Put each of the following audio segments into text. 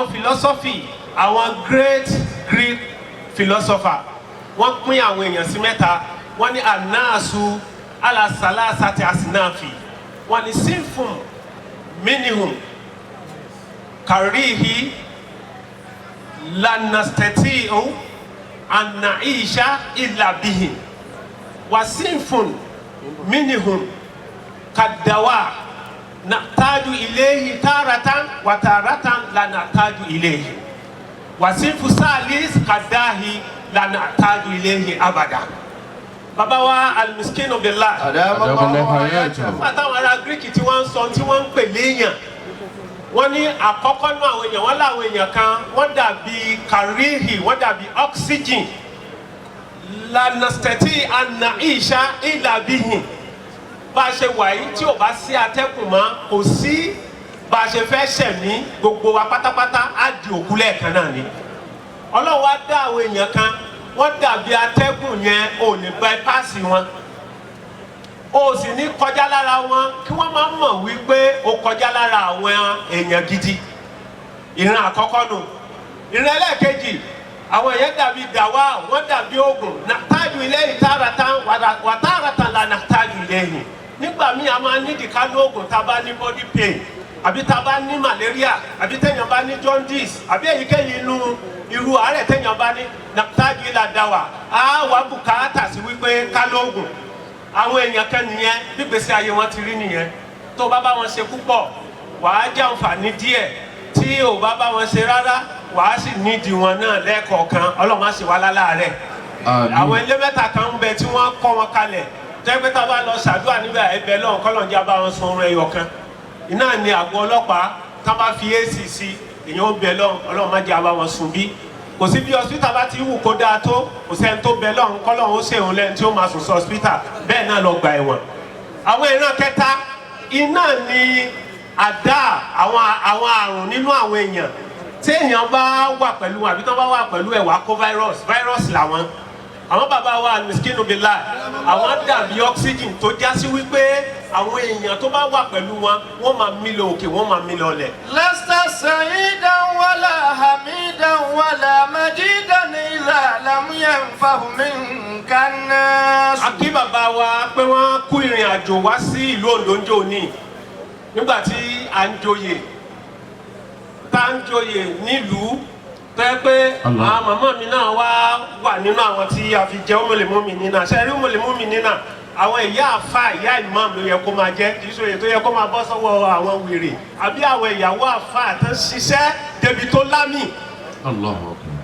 Àwọn philosophy, àwọn great Greek philosopher, wọ́n pín àwọn èèyàn sí mẹ́ta. Wọ́n ní الناس على ثلاثة أصناف. Wọ́n ní صنف منهم كالريح لا نستطيع أن نعيش إلا به وصنف منهم كالدواء نحتاج إليه تارة وتارة لا نحتاج إليه وصنف ثالث كالداء لا نحتاج إليه أبدا. Bàbá wa Alimiskin Billah, أدام الله حياته. Nígbà táwọn ará Greek tí wọ́n ń sọ tí wọ́n ń pè léèyàn, wọ́n ní àkọ́kọ́ náà, àwọn èèyàn, wọ́n láwọn èèyàn kan, wọ́n dàbí كالريح, wọ́n dàbí oxygen, لا نستطيع أن نعيش إلا به. Bá a ṣe wà yìí, tí ò bá sí atẹ́kùn mọ́, kò sí bá a ṣe fẹ́ ṣẹ̀mí. Gbogbo wa pátápátá á di òkú lẹ́ẹ̀kan náà ni. Ọlọ́run wá dá àwọn èèyàn kan, wọ́n dàbí atẹ́gùn yẹn. Ò lè bypass wọn, o sì ní kọjá lára wọn kí wọ́n máa mọ̀ wípé o kọjá lára àwọn èèyàn gidi. Ìran àkọ́kọ́ nù. Ìran ẹlẹ́ẹ̀kejì, àwọn èèyàn dàbí دواء, wọ́n dàbí oògùn. نحتاج إليه تارة وتارة لا نحتاج إليه. Nígbà míì, a máa nídìí ká lóògùn tá a bá ní body pain, àbí tá a bá ní malaria, àbí téèyàn bá ní jaundice, àbí èyíkéyìí inú irú àárẹ̀ téèyàn bá ní. نحتاج إلى دواء, á wà bùkátà sí wípé ká lóògùn. Àwọn èèyàn kan nìyẹn, bí gbèsè ayé wọn ti rí nìyẹn. Tó bá bá wọn ṣe púpọ̀, wàá jàǹfààní díẹ̀. Tí ò bá bá wọn ṣe rárá, wàá sì nídìí wọn náà lẹ́ẹ̀kọ̀ọ̀kan. Ọlọ́run á sì wá láláàárẹ̀. Àwọn ilé mẹ́ta kan ń bẹ tí wọ́n kọ́ wọn kalẹ̀ tẹ́gbẹ́, tá a bá lọ ṣàdúrà níbẹ̀, ẹbẹ̀ lọ́hùn kọ́lọ́n jẹ́ bá wọn sun oorun ẹyọ kan. Iná ni àgọ́ ọlọ́pàá. Tá a bá fi AC sí, èèyàn ó bẹ lọ́hùn, Ọlọ́run má jẹ́ àbá wọn sùn. Bí kò sí bí hospital bá ti wù kó dáa tó, kò sẹ́ni tó bẹ lọ́hùn kọ́lọ́hún ó ṣèhun lẹ́ni tí ó máa sùn sí hospital. Bẹ́ẹ̀ náà lọ gba ẹ̀wọ̀n. Àwọn ìran kẹta iná ni àdá, àwọn àrùn nínú àwọn èèyàn. Tí èèyàn bá wà pẹ̀lú wọn, àbí tí wọ́n bá wà pẹ̀lú ẹ̀wà, kó virus. Virus làwọn. Àwọn bàbá wa Miskinu Billah, àwọn dàbí oxygen tó já sí wípé àwọn èèyàn tó bá wà pẹ̀lú wọn, wọ́n máa mí lọ òkè, wọ́n máa mí lọ lẹ̀. لست سعيدا ولا حميدا ولا مجيدا إذا لم ينفه منك الناس. A kí bàbá wa pé wọ́n kú ìrìn àjò wá sí ìlú Oǹdó ńjọ́ ní nígbà tí à ń joyè, tá à ń joyè nílùú, tó yẹ pé àwọn màmá mi náà wá wà nínú àwọn tí a fi jẹ́ ọmọlẹ́mọ́mì nínà ṣe rí ọmọlẹ́mọ́mì nínà. Àwọn ìyá àfa, ìyá imam ló yẹ kó máa jẹ́. Kì í ṣòye tó yẹ kó máa bọ́ sọ́wọ́ àwọn wèrè àbí àwọn ìyàwó àfa tó ń ṣiṣẹ́ débi tó lámì. Allahu Akbar.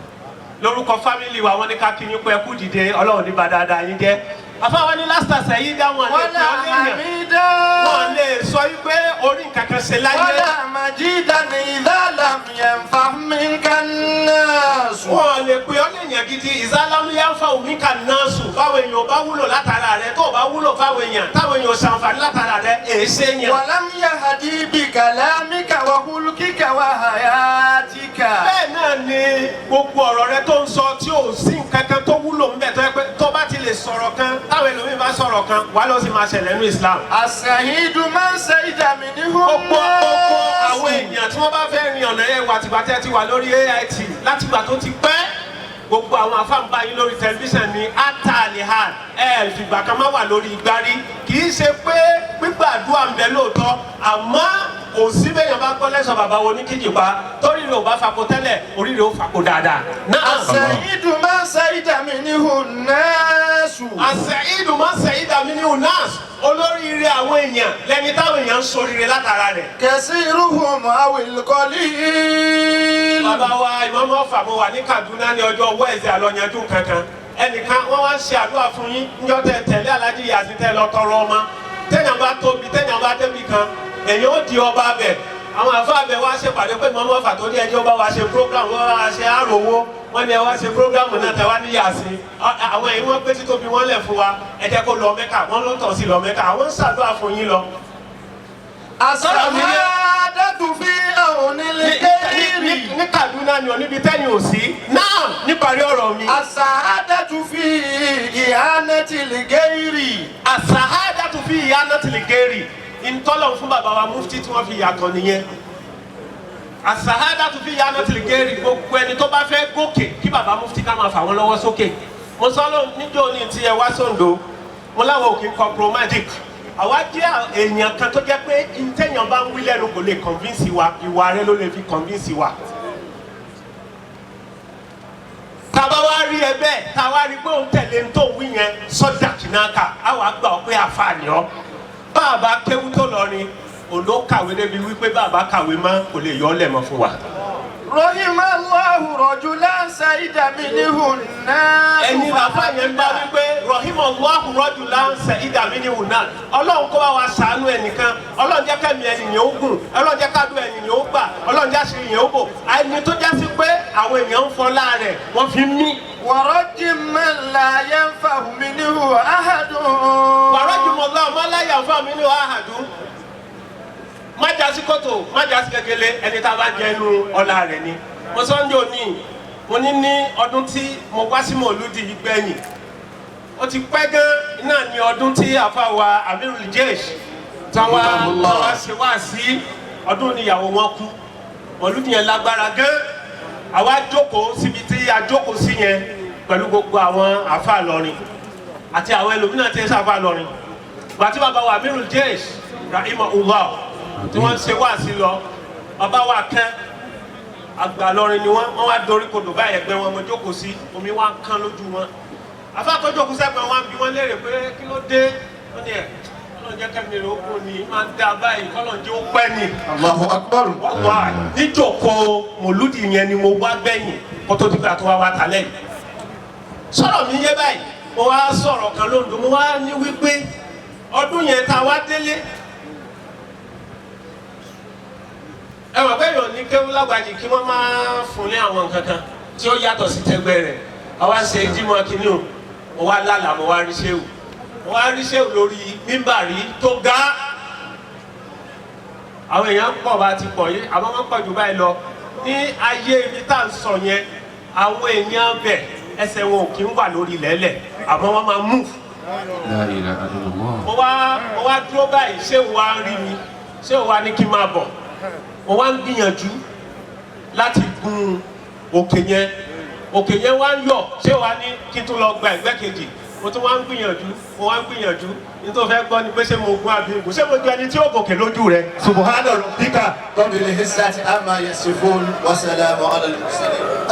Lórúkọ family wa, wọn ní ká kí yín pé kú dìde. Ọlọ́run ní bá dáadáa yín jẹ́. Afáwọn ní لست سعيدا, wọn lè ولا pè ọ́ léèyàn, حميدا wọn lè sọ wípé orí nǹkan kan ṣe láyé. ولا مجيدا إذا لم ينفه منك الناس. Wọn lè pè ọ́ léèyàn gidi إذا لم ينفه منك الناس. Báwọn èèyàn bá wúlò látara rẹ, tó o bá wúlò fáwọn èèyàn, táwọn èèyàn ṣàǹfààní látara rẹ, èé ṣe yẹn. ولم يهدي بكلامك وخلقك وحياتك. Bẹ́ẹ̀ náà ni gbogbo ọ̀rọ̀ rẹ tó ń sọ tí ò sí nǹkan kan tó wúlò ń bẹ̀, tó yẹ pé tó bá ti lè sọ̀rọ̀ kan, táwọn ẹlòmíín bá sọ̀rọ̀ kan, wàá lọ sí máa ṣẹlẹ̀ nínú Islam. السعيد من سعد منه Gbogbo àwọn الناس. èèyàn tí wọ́n bá fẹ́ rin ọ̀nà yẹn wà, tìgbà tẹ́ ti wà lórí AIT, látìgbà tó ti pẹ́, gbogbo àwọn afáǹbá yín lórí tẹlifíṣàn ní atalihan ẹ fìgbà kan má wà lórí igbárí. Kì í ṣe pé gbígbàdúrà ń bẹ lóòótọ́, àmọ́ kò sí bẹ́ẹ̀ yẹn bá gbọ́ lẹ́sọ̀ bàbá wo ní kíjìpá torí rẹ̀ ò bá fako tẹ́lẹ̀, orí rẹ̀ ó fako dáadáa. Náà. السعيد من سعد منه الناس. السعيد من سعد منه الناس. Olóríire àwọn èèyàn lẹni táwọn èèyàn ń soríire látara rẹ̀. كثيرهم أو القليل. Bàbá wa ìmọ̀mọ́ Ọ̀fà, mo wà ní Kaduna ní ọjọ́ Wednesday, àlọ́yanjú kankan. Ẹnìkan, wọ́n wá ń ṣe àdúrà fún yín níjọ́ tẹ tẹ̀lé Alájí Yàtí tẹ lọ tọrọ ọmọ. Téèyàn bá tóbi, téèyàn bá débi kan, èèyàn ó di ọba bẹ̀. Àwọn àfa bẹ̀ wá ṣe pàdé pé ìmọ̀mọ́ Ọ̀fà tó ní ẹjọ́ bá wa ṣe program, wọ́n wá ṣe àròwó. Wọ́n ní ẹ wá ṣe program náà tẹ wá ní Yàsí. Àwọn èyí wọ́n gbé títóbi wọ́n lẹ̀ fún wa, ẹ jẹ́ kó lọ Mẹ́kà. Wọ́n ló tọ̀ sí lọ Mẹ́kà. Àwọn ń ṣàdúrà fún yín lọ. السعادة في عون الغير. Ní Kaduna ni ò níbi tẹ́yìn ò sí náà. Níparí ọ̀rọ̀ mi. السعادة في إعانة الغير. السعادة في إعانة الغير. Ìtọ́lọ̀ fún bàbá wa mufti tí wọ́n fi yàtọ̀ nìyẹn. Àsàhádà tún fi yánà tìlì géèrè. Gbogbo ẹni tó bá fẹ́ gòkè, kí bàbá mufti ká máa fà wọ́n lọ́wọ́ sókè. Mo sọ ló níjó ní ti ẹ wá sóńdó, mo láwọn ò kí ń compromise. Àwa jẹ́ èèyàn kan tó jẹ́ pé ntẹ̀yàn bá ń wí lẹ́nu kò lè convince wa, ìwà rẹ ló lè fi convince wa. Tá a bá wá rí ẹ bẹ́ẹ̀, tá a wá rí pé òun tẹ̀lé ń tó wí yẹn sọ́dà kìnnàkà, á wàá gbà ọ́ pé àfààní ọ́. Bàbá kéwú tó lọ ni òun ló kàwé débi wípé bàbá kàwé mọ́ kò lè yọ ọ́ lẹ̀ mọ́ fún wa. رحم الله رجلا سعد منه الناس. Ẹni làfà yẹn ń bá wípé رحم الله رجلا سعد منه الناس. Ọlọ́run kó bá wa ṣàánú ẹnìkan, Ọlọ́run jẹ́ kẹ́mi ẹnìyàn ó gùn, Ọlọ́run jẹ́ kádùn ẹnìyàn ó gbà, Ọlọ́run jẹ́ àṣírí yẹn ó bò, ẹni tó já sí pé àwọn èèyàn ń fọlá rẹ̀ wọ́n fi ń mí. ورجم من لا ينفع منه أحد. ورجم الله من لا ينفع منه أحد. Má já sí kòtò, má já sí kékeré, ẹni tá a bá jẹ inú ọlá rẹ̀ ni. Mo sọ ní òní, mo ní ní ọdún tí mo wá sí mọ̀lúdì yìí gbẹ̀yìn, ó ti pẹ́ gan náà ní ọdún tí àfa wa Amirul Jaysh tán wá ṣe wá sí ọdún níyàwó wọn kú. Mọ̀lúdì yẹn lágbára gan. Àwa jókòó síbi tí a jókòó sí yẹn pẹ̀lú gbogbo àwọn àfa lọrin àti àwọn ẹlòmíràn tí ń sáfà lọrin. Gbàtí bàbá wa Amirul Jaysh رحمه الله tí wọ́n ń ṣe wá sí lọ, bàbá wa kán àgbà lọrin ni wọ́n. Wọ́n wá dorí kodò báyìí, ẹgbẹ́ wọn mo jókòó sí, omi wá kán lójú wọn. Afáàtọ́jọ́ sẹ́gbẹ̀ẹ́ wọn bí wọ́n léèrè pé kí ló dé? Wọ́n ní ẹ̀ kọ́lọ̀ jẹ́ kẹ́mi rẹ̀ ó kú ni máa ń dá báyìí, kọ́lọ̀ jẹ́ ó pẹ́ ni. الله أكبر. Wá níjòkó mòlúdì yẹn ni mo wá gbẹ̀yìn kó tó dìgbà tó wá wá talẹ̀ yìí. Sọ̀rọ̀ mi yé báyìí? Mo wá sọ̀rọ̀ kan lóńdó, mo wá ní wípé ọdún yẹn tá a wá délé, ẹ mọ̀ pé èèyàn ní kéwú lágbàjì kí wọ́n máa fún ní àwọn nǹkan kan tí ó yàtọ̀ sí tẹgbẹ́ rẹ̀. Àwa ń ṣe jímọ̀ kínní o. Mo wá lálàá, mo wá rí ṣéwù, mo wá rí ṣéwù lórí mímbàrí tó ga. Àwọn èèyàn pọ̀ bá ti pọ̀ yìí, àwọn máa ń pọ̀ jù báyìí lọ ní ayé ibi tá à ń sọ yẹn. Àwọn èèyàn bẹ̀, ẹsẹ̀ wọn ò kí ń wà lórí lẹ́lẹ̀, àmọ́ wọ́n máa move. لا إله إلا الله. Mo wá dúró báyìí, ṣé wàá rí mi? Ṣé wàá ní kí n máa bọ̀? Mo wá ń gbìyànjú láti gun òkè yẹn, òkè yẹn wá ń yọ̀. Ṣé wàá ní kí n tún lọ gba ẹ̀gbẹ́ kejì? Mo tún wá ń gbìyànjú, mo wá ń gbìyànjú. Ní tó fẹ́ gbọ́ ni pé ṣé mo gun àbí gun? Ṣé mo ju ẹni tí ó gòkè lójú rẹ? سبحان ربك رب العزة عما يصفون وسلام على المرسلين.